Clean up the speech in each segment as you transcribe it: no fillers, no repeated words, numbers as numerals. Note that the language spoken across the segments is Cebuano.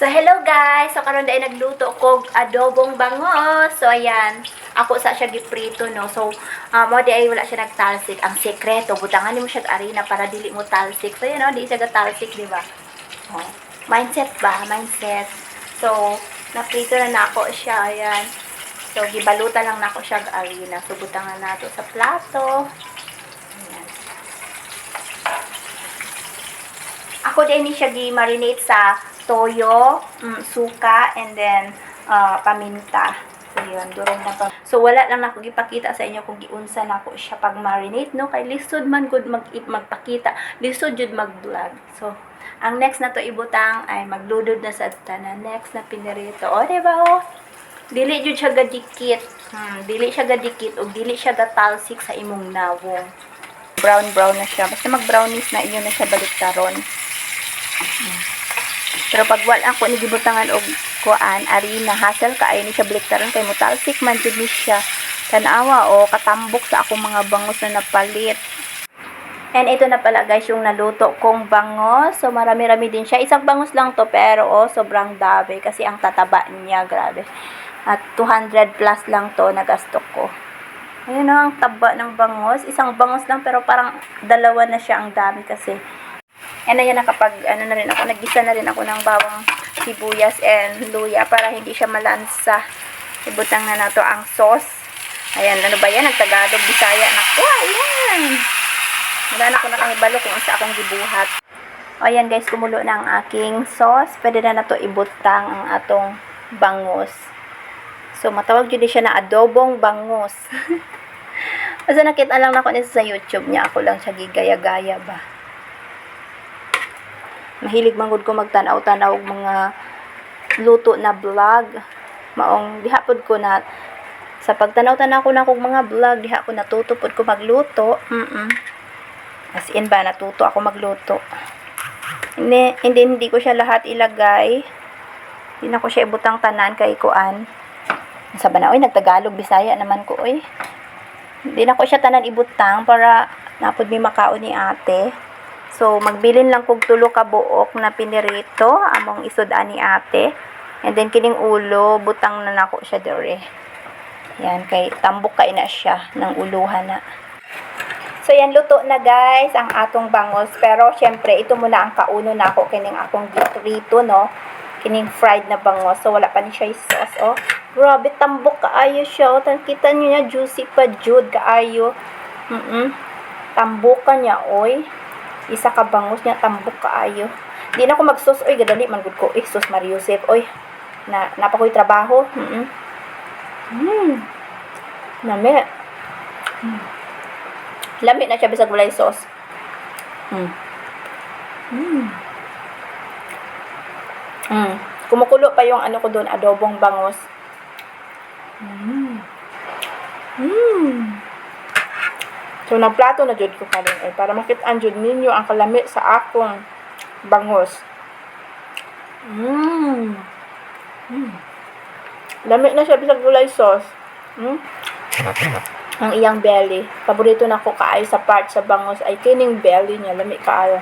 So, hello guys! So, karon dahil nagluto ko adobong bangos. So, ayan. Ako sa siya giprito, no? So, mo di ay wala siya nagtalsik. Ang sekreto, butangan mo siya arena para dili mo talsik. So, yun, no? Di siya gatalsik, di ba? Oh. Mindset ba? Mindset. So, naprito na nako siya. Ayan. So, gibalutan lang nako siya og arena. So, butangan nato sa plato. Ayan. Ako din ni siya gi-marinate sa toyo, suka, and then paminta. So, yun, durog na pa. So, wala lang nako gipakita sa inyo kung giunsa nako siya pag-marinate, no? Kay lisod man gud magpakita. Lisod jud mag-vlog. So, ang next na to ibutang ay magludod na sa tanan. Next na pinirito. O, diba, oh? Dili jud siya gadikit. Dili siya gadikit o dili siya gatalsik sa imong nawong. Brown brown na siya. Basta mag-brownies na, inyo na siya baliktaron. Pero pag wala ako ni gibutangan og kuan, arina, hassle kaayo ni siya baliktaron kay mutalsik man jud ni siya. Tanawa o katambok sa akong mga bangos na napalit. And ito na pala guys yung naluto kong bangos. So marami-rami din siya. Isang bangos lang to, pero oh, sobrang dami kasi ang tataba niya, grabe. At 200 plus lang to nagasto ko. Ayun o, ang taba ng bangos. Isang bangos lang pero parang dalawa na siya, ang dami kasi. And ayan, nakapag, ano na rin ako, nagisa na rin ako ng bawang, sibuyas, and luya para hindi siya malansa. Ibutang na nato ang sauce. Ayan, ano ba yan? Nagtagalog, Bisaya na ko. Ayan! Wala na ako nakahibalo kung unsa akong gibuhat. Ayan guys, kumulo na ang aking sauce. Pwede na nato ibutang ang atong bangus. So, matawag jud siya na adobong bangus. Basta nakita lang nako ni sa YouTube niya. Ako lang siya gigaya-gaya ba. Mahilig man gud ko magtanaw-tanaw og mga luto na vlog. Maong diha pod ko na sa pagtanaw-tanaw ko na kog mga vlog, diha ko natuto pod ko magluto. As in ba, natuto ako magluto. Hindi, hindi, hindi ko siya lahat ilagay. Hindi na ko siya ibutang tanan kay kuan. Sa ba na, oy, nagtagalog, Bisaya naman ko, oy. Hindi na ko siya tanan ibutang para napod mi makaon ni ate. So, magbilin lang kog tulo ka buok na pinirito among isud-an ni ate. And then kining ulo, butang na nako siya diri. Yan, kay tambok kay na siya ng uluhan na. So, yan, luto na guys, ang atong bangos. Pero, syempre, ito muna ang kauno na ako kining akong giprito, no? Kining fried na bangos. So, wala pa ni siya yung sauce, oh. Grabe, tambok kaayo siya, oh. Kita niyo niya, juicy pa, jud, kaayo. Tambokan niya, oy. Isa ka bangos niya, tambok kaayo. Di na ako mag-sauce, oy. Gadali man gud ko. Eh, sauce Mariusep, oy. Na, napa ko'y trabaho. Lami. Lami na siya bisag walay sauce. Kumukulo pa yung ano ko doon, adobong bangos. So nagplato na jud ko karon eh, para makit-an jud ninyo ang kalami sa akong bangos. Lami na siya bisag walay sauce. Ang iyang belly. Paborito na ko kaayo sa part sa bangos ay kining belly niya, lami kaayo.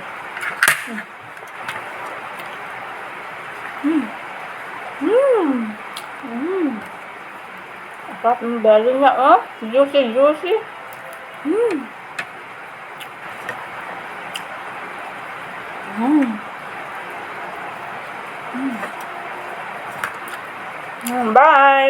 Sarap ng belly niya, oh. Juicy, juicy. Bye!